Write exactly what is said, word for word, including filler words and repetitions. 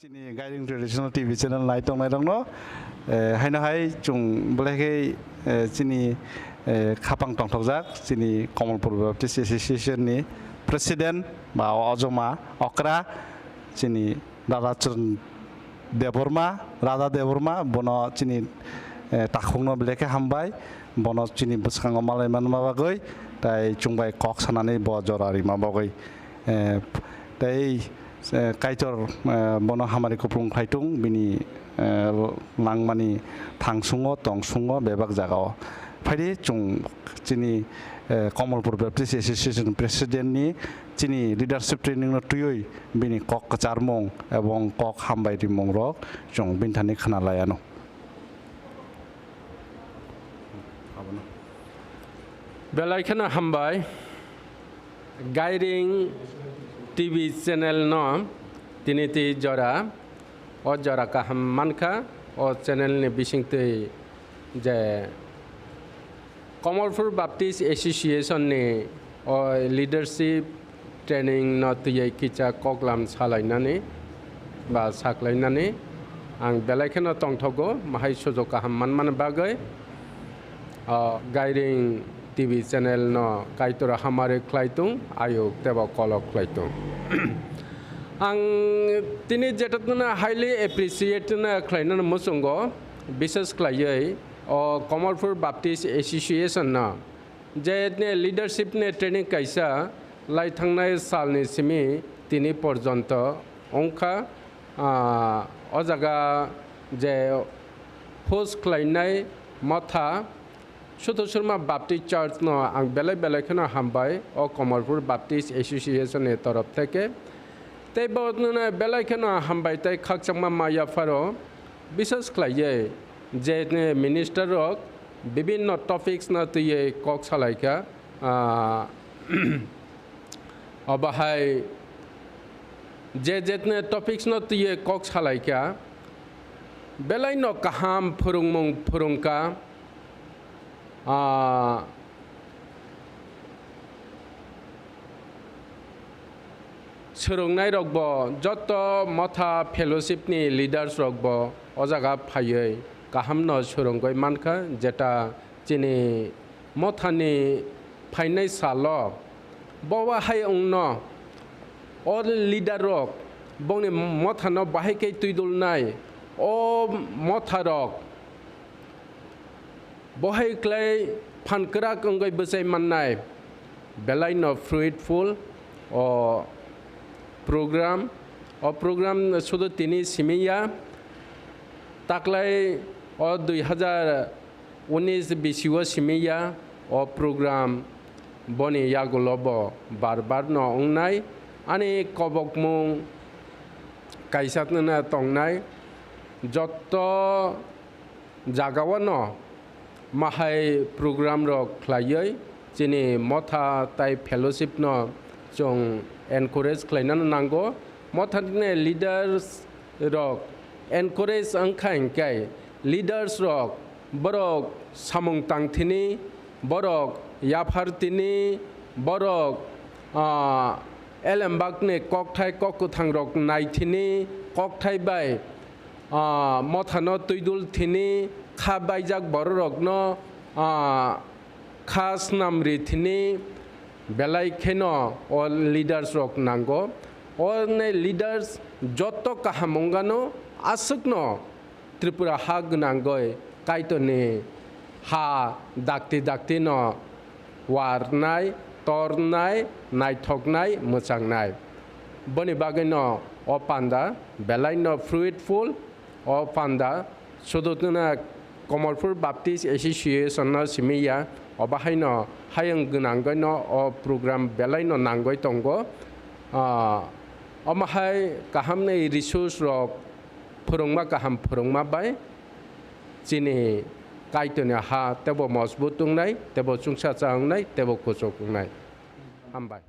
Chini Gairing Traditional T V channel nai tongnai rokno, eh, haino hai chwng belai khe, eh, chini, eh, khapang tongthokjak chini Kamalpur Baptist Association ni President ba Ojoma Okra chini Radha Charan Debbarma, Radha Debbarma bono chini, eh, takhukno belai khe hambai, bono chini bwskango malai manma bagwi, tai chwng bai kok sanani bo jora rima bagwi. Eh, tei, eh, Kaitor, eh, bono hamari kupulung khlai tung, bini, eh, langmani thangsungo, tongsungo, bebak jagao. Phaidi chwng chini, eh, Kamalpur Baptist Association President ni chini leadership training no twiwi bini kok kwcharmung ebong kok hambai rimung rok chwng bini thani khna lai anw. Belai kheno hambai. Gairing T V channel no tini twi jora, o jora kaham mankha, o channel ni bisingtwi je Kamalpur Baptist Association ni o leadership training no twiwi kisa koklam salainani ba saklainani ang belai kheno tongthogo, mahai sujok kaham manmani bagwi. O Gairing T V channel no Kaitor hamari khlai tung, ayuk tebo kolok khlai tung. Ang tini jetatno highly appreciate no khlainani muchungo, bises khlaiwi o Kamalpur Baptist Association no je ne leadership ne training kaisa lai thangnai salni simi tini porjonto wngkha. Ah, o jaga je host khlainai motha Suthu Surma Baptist Church no ang belai belai kheno hambai o Kamalpur Baptist Association ni torof theke. Tei bo belai kheno hambai tei khakchangma ma yapharo, bises khlaiwi je minister rok bibinno topics no twiwi kok salaikha. Ah, obo hai je jetne topics no twiwi kok salaikha, belai no kaham phwrwngmung phwrwngkha. Ah, swrwngnairokbo joto motha fellowship ni leaders rokbo o jaga phaiwi kahamno swrwngwi mankha, jeta chini mothani phainai salo bo wahai wngno o leader rok bongni mothano bahai khe twidulnai, o motha rok bohai klai phan kwrak wngwi bwchai mannai. Belai no fruitful o program. O program sudu tini simi ya, taklai o dui hazar unis bisio simi ya. O program boni yagulo bo bar bar no wngnai. Ani kobokmung kaisa no tongnai, jotto jagao no mahai program rok khlaiwi chini motha tai fellowship no chwng encourage khlainani nango. Mothani leaders rok encourage wngkha hinkhe leaders rok borok samung tangthini, borok yaphartini, borok, ah, elembakni kokthai kok kwthang rok naithini, kokthai bai ah, mothano twidul thini kha baijak bororokno, ah, kha snamri thini belai kheno o leaders rok nango. O ne leaders joto kaham wngano aswkno Tripura ha gwnangwi Kaitorni ha dakti dakti no warnai, tornai, naithoknai, mwchangnai. Boni bagwino o panda belaino fruitful, o panda sudutwna Komolpur Baptist Association no simi ya, obo haino hayung gwnangwino o program belaino nangwi tongo. Ah, omo hai kaham ni resource rok phwrwngma kaham phwrwngma bai chini Kaitorni ha teibo mojbut wngnai, teibo chwngsacha wngnai, teibo kuchuk wngnai. Hambai.